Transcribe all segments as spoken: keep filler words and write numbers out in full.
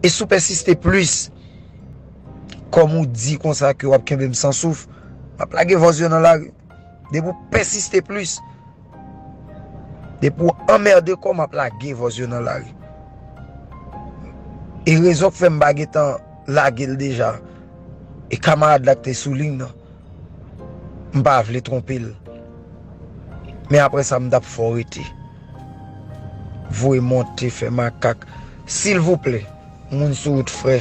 E si w pèsiste plis, kòm ou di konsa ke w ap kenbe m san souf, m ap lage vòz yo nan lari. Depi w pèsiste plis, depi w anmède kò w, m ap lage vòz yo nan lari. E rezon k fè m pa gentan lage l deja, e kamarad la k te sou liy nan, m pa vle twonpe l. Men apre sa, m t ap fè w rete. Voye monte, fè makak. Silvouplè, moun sou wout frè,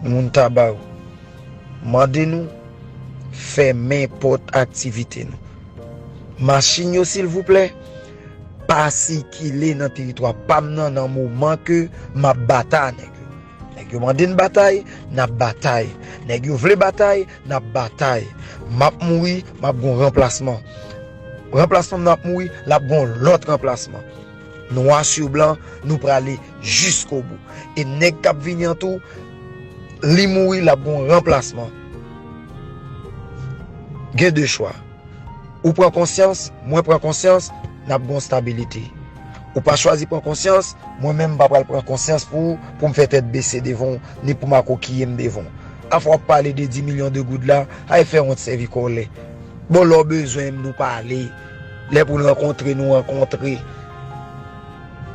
moun Taba yo, mande nou fèmen pòt aktivite nou. Machin yo, silvouplè, pa sikile nan teritwa pa m nan, nan moman ke m ap batay ak nèg yo. Nèg yo mande n batay, n ap batay. Nèg yo vle batay, n ap batay. M ap mouri, m ap gon ranplasman. Ranplasman m nan ap mouri, l ap gon lòt ranplasman. Nwa sou blan, nou prale jiskobou. E nèg k ap vini an tou, li mouri, l ap gon ranplasman. Gen de chwa. Ou pran konsyans, mwen pran konsyans, n ap gon stabilite. Ou pa chwazi pran konsyans, mwen menm m pa pral pran konsyans pou, pou m fè tèt bese devan w, ni pou m akokiye m devan w. Afwa w ap pale de dis milyon de goud la, ay fè wont sèvi kòlè. Bon, lè w bezwen m, nou pale. Lè pou n rankontre, nou rankontre.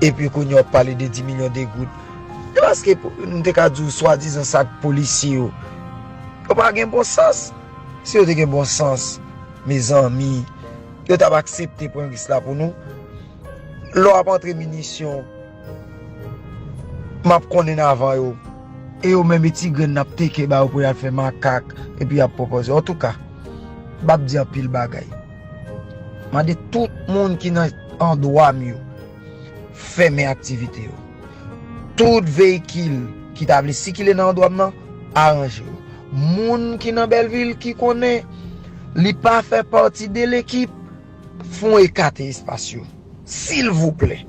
Epi kounye a w ap pale de dis milyon de goud. E paske pou, m te ka di w swadizan sa k polisye yo. Yo pa gen bon sans. Si yo te gen bon sans, mezanmi, yo t ap aksepte pran risk la pou nou. Lè w ap antre minisyon, m ap konnen avan yo. E yo menm e ti grenn n ap teke ba yo pou y al fè makak, epi y ap pwopoze. Antouka, m ap di anpil bagay. Mande tout moun ki nan andwa m yo, fèmen aktivite yo. Tout veyikil ki ta vle sikile nan andwa m nan, aranje yo. Moun ki nan Bèlvil ki konnen li pa fè pati de lekip, fè w ekate espas yo. Silvouplè.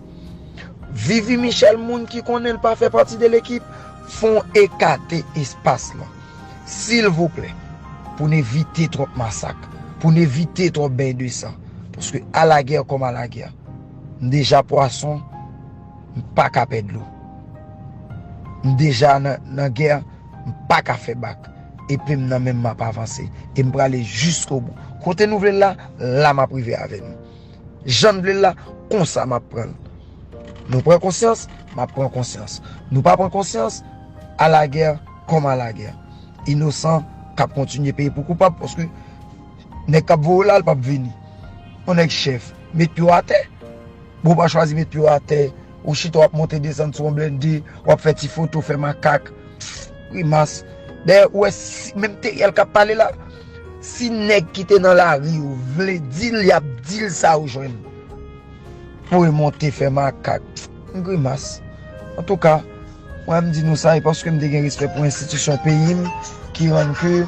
Vivi Michel, moun ki konnen l pa fè pati de lekip, fè w ekate espas lan. Silvouplè. Pou n evite twòp masak. Pou n evite twòp beny de san. Paske alagè kòm alagè. M deja pwason, m pa ka pè dlo. M deja nan, nan gè, m pa ka fè bak. Epe m nan men m, m ap avanse. E m prale jiskobou. Kote nou vle l la, la m ap rive avè nou. Jan n vle l la, konsa m ap pran l. Nou pran konsyans, m ap pran konsyans. Nou pa pran konsyans, alagè kòm alagè. Inosan k ap kontinye peye pou koupab, paske nèg k ap voye w la, l p ap vini. Yon nèg chèf, met pye w atè. Bon, w pa chwazi met pye w atè, ou chita w ap monte desann sou yon blende, w ap fè ti foto, fè makak. Grimas. Dayè, ou wè, si, menm Teriel k ap pale la, si nèg ki te nan lari yo vle di l, y ap di l sa yo jwenn. Pou remonte fè makak. M grimas. Antouka, mwen m di nou sa, e paske m te gen respè pou enstitisyon peyi m, ki rann ke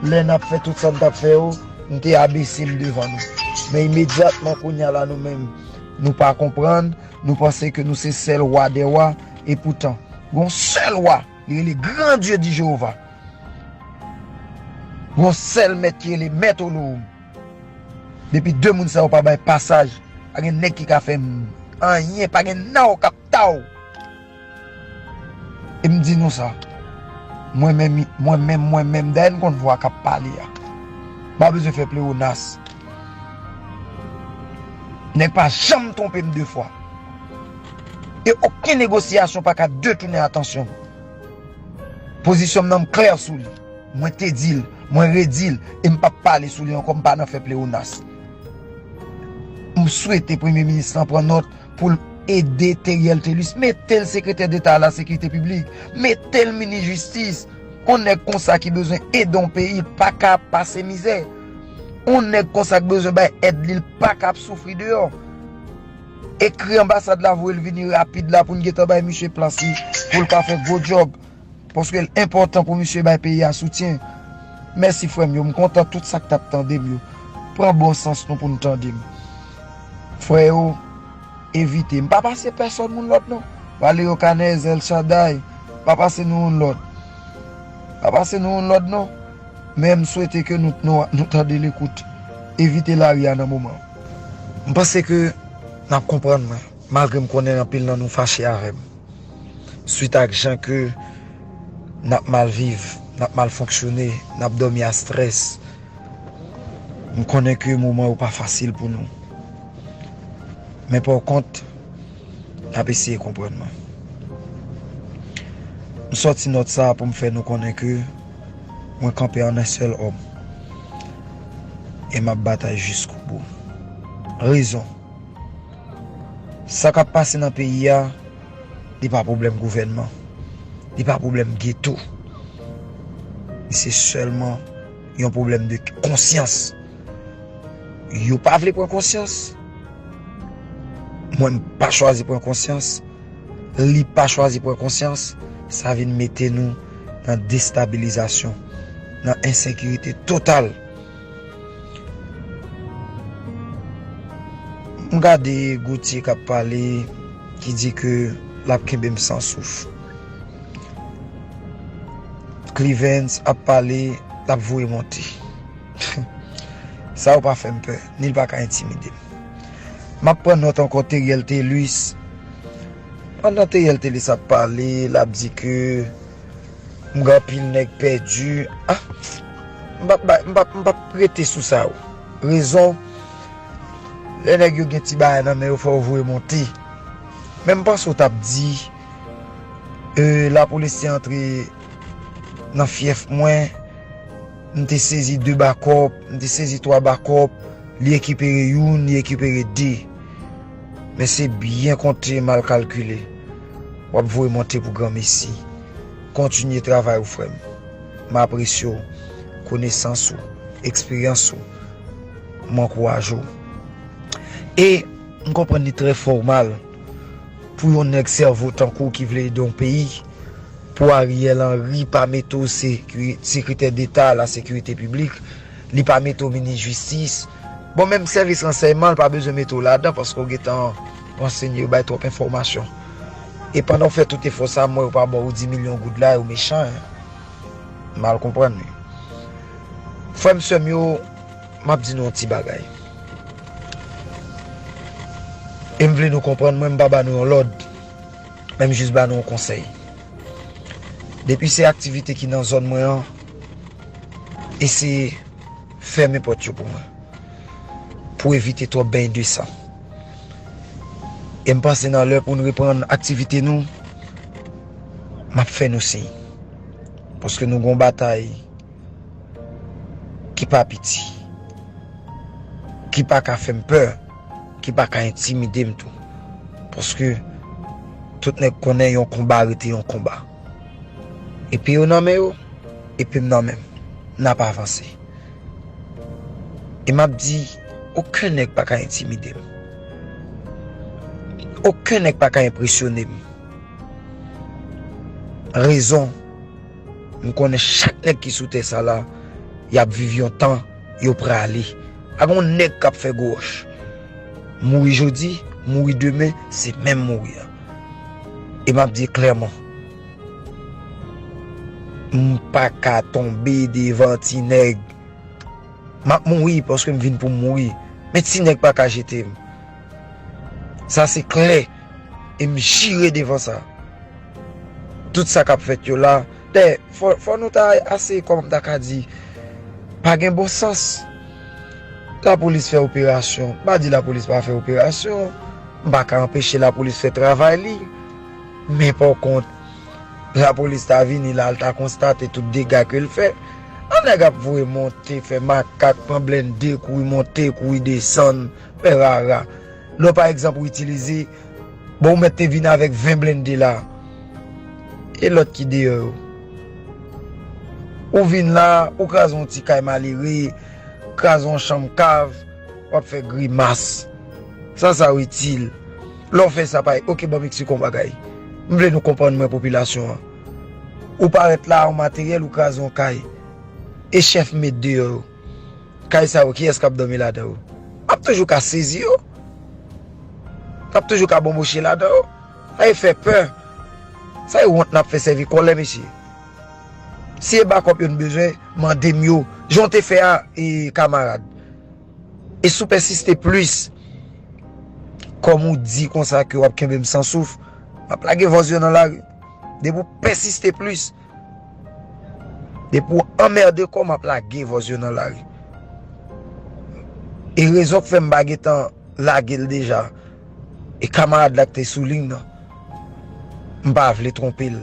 lè n ap fè tout sa n t ap fè yo, m te abese m devan nou. Men imedyatman kounye a la, nou menm, nou pa konprann, nou panse ke nou se sèl wa dè wa, e poutan, gon sèl wa, li rele Gran Dye di Jewova. Gon sèl mèt ki rele Mèt Olohoum. Depi de moun sa yo pa bay pasaj, pa gen nèg ki ka fè m anyen, pa gen naw k ap ta w. E m di nou sa, mwen menm, mwen menm, mwen menm, dayè n konn vwa k ap pale a. M pa bezwen fè plewonas. Nèg pa janm twonpe m de fwa. E okenn negosyasyon pa ka detounen atansyon m. Pozisyon m nan, m klè sou li. Mwen te di l, mwen redi l, e m p ap pale sou li ankò, m pa nan fè plewonas. M swete Premye Minis lan pran nòt pou l ede Teriel Thelus, mete l Sekretè Deta a la Sekirite Piblik, mete l Minis Jistis. Yon nèg konsa ki bezwen ede yon peyi, l pa ka ap pase mizè. Yon nèg konsa ki bezwen bay èd li, l pa ka ap soufri deyò. Ekri anbasad la, voye l vini rapid la pou n gentan bay misye plas li, pou l ka fè gwo djòb. Paske l enpòtan pou misye bay peyi a soutyen. Mèsi frè m yo, m kontan tout sa k t ap tande m yo. Pran bon sans nou pou n tande m. Frè yo, evite. M pa pase pèsòn moun lòd non. Valerio Canez, El Shaddai, pa pase nou youn lòd. Pa pase nou youn lòd non. Men m swete ke nou, nou, nou tande lekout. Evite lari a nan moman. M panse ke n ap konprann mwen, malgre m konnen anpil nan nou fache avè m. swit ak jan ke n ap mal viv, n ap mal fonksyone, n ap dòmi a strès. M konnen ke moman yo pa fasil pou nou. Men pa kont, n ap eseye konprann mwen. M sòti nòt sa a pou m fè nou konnen ke mwen kanpe an en sèl òm. E m ap batay jiskobou. Rezon. Sa k ap pase nan peyi a, li pa pwoblèm gouvènman. Li pa pwoblèm geto. Li se sèlman yon pwoblèm de konsyans. Yo pa vle pran konsyans. Mwen, m pa chwazi pran konsyans. Li pa chwazi pran konsyans. Sa vin mete nou nan destabilizasyon, nan ensekirite total. M gade Gauthier k ap pale, ki di ke l ap kenbe m san souf. Clevens ap pale, l ap voye monte. Sa yo pa fè m pè, ni l pa ka entimide m. M ap pran nòt ankò Teriel Telus. Pandan Teriel Telus ap pale, l ap di ke m gen anpil nèg pèdi. Ah, m p ap bay, m p ap, m p ap rete sou sa yo. Rezon, lè nèg yo gen ti bagay nan men yo, fò yo voye monte. Men m panse w t ap di, e, lapolis te antre nan fyèf mwen, m te sezi de bakòp, m te sezi twa bakòp, li rekipere youn, li rekipere de. Men se byen konte, mal kalkile. W ap voye monte pou granmesi. Kontinye travay ou, frè m. M apresye w, konesans ou, eksperyans ou. M ankouraje w. E m konprann li trè fòmal pou yon nèg sèvo tankou w ki vle ede yon peyi, pou Ariel Henry pa mete w sekri-, sekretè deta la sekirite piblik, li pa mete w minis jistis. Bon, menm sèvis ransèyman, li pa bezwen mete w ladan paske w gentan ransenye, yo bay twòp enfòmasyon. E pandan w fè tout efò sa, m wè yo pa ba w di milyon goud la, yo mechan, hein. Mal konprann wi. Frè m, sè m yo, m ap di nou yon ti bagay. E m vle nou konprann, mwen, m pa ba nou yon lòd, men m jis ba nou yon konsèy. Depi se aktivite ki nan zòn mwen an, eseye fèmen pòt yo pou mwen, pou evite twòp beny de san. E m panse nan lè pou n reprann aktivite nou, m ap fè nou siy. Paske nou gon batay ki pa piti, ki pa ka fè m pè, ki pa ka entimide m tou. Paske tout nèg konnen yon konba rete yon konba. Epi yo nan men yo, epi m nan men m. N ap avanse. E m ap di, okenn nèg pa ka entimide m. Okenn nèg pa ka enpresyone m. Rezon, m konnen chak nèg ki sou tè sa la, y ap viv yon tan, yo prale. Pa gon nèg k ap fè gwo wòch. Mouri jodi, mouri demen, se menm mouri a. E m ap di klèman, m pa ka tonbe devan ti nèg. M ap mouri paske m vin pou m mouri. Men ti nèg pa ka jete m. Sa se klè. E m jire devan sa. Tout sa k ap fèt yo la. Dayè, fò, fò nou ta ase, kòman m ta ka di, pa gen bon sans. Lapolis fè operasyon. M pa di lapolis pa fè operasyon. M pa ka anpeche lapolis fè travay li. Men pa kont, lapolis ta vini la, l ta konstate tout dega ke l fè. An nèg ap voye monte, fè makak, pran blende, kouri monte, kouri desann, fè rara. Lè w, pa egzanp, ou itilize, bon, ou mèt te vin avèk ven blende la. E lòt ki deyò yo? Ou vin la, ou kraze yon ti kay malere, kraze yon chanm kav, w ap fè grimas. Sa sa yo itil? Lè w fè sa, pa, oke, ban m eksplike yon bagay. M vle nou konprann mwen, popilasyon an. Ou parèt la, yon materyèl, ou kraze yon kay. E chèf met deyò yo. Kay sa yo, kiyès k ap dòmi ladan yo? M ap toujou ka sezi yo. M ap toujou ka bonboche ladan yo. Sa e fè pè. Sa e wont n ap fè sèvi kòlè, mesye. Si e bakòp yo n bezwen, mande m yo. Jan w te fè a, e, kamarad. E si w pèsiste plis, kòm ou di konsa ke w ap kenbe m san souf, m ap lage vòz yo nan lari. Depi w pèsiste plis, depi w anmède kò w, m ap lage vòs yo nan lari. E rezon k fè m pa gentan lage l deja, e kamarad la k te sou liy nan, m pa vle twonpe l.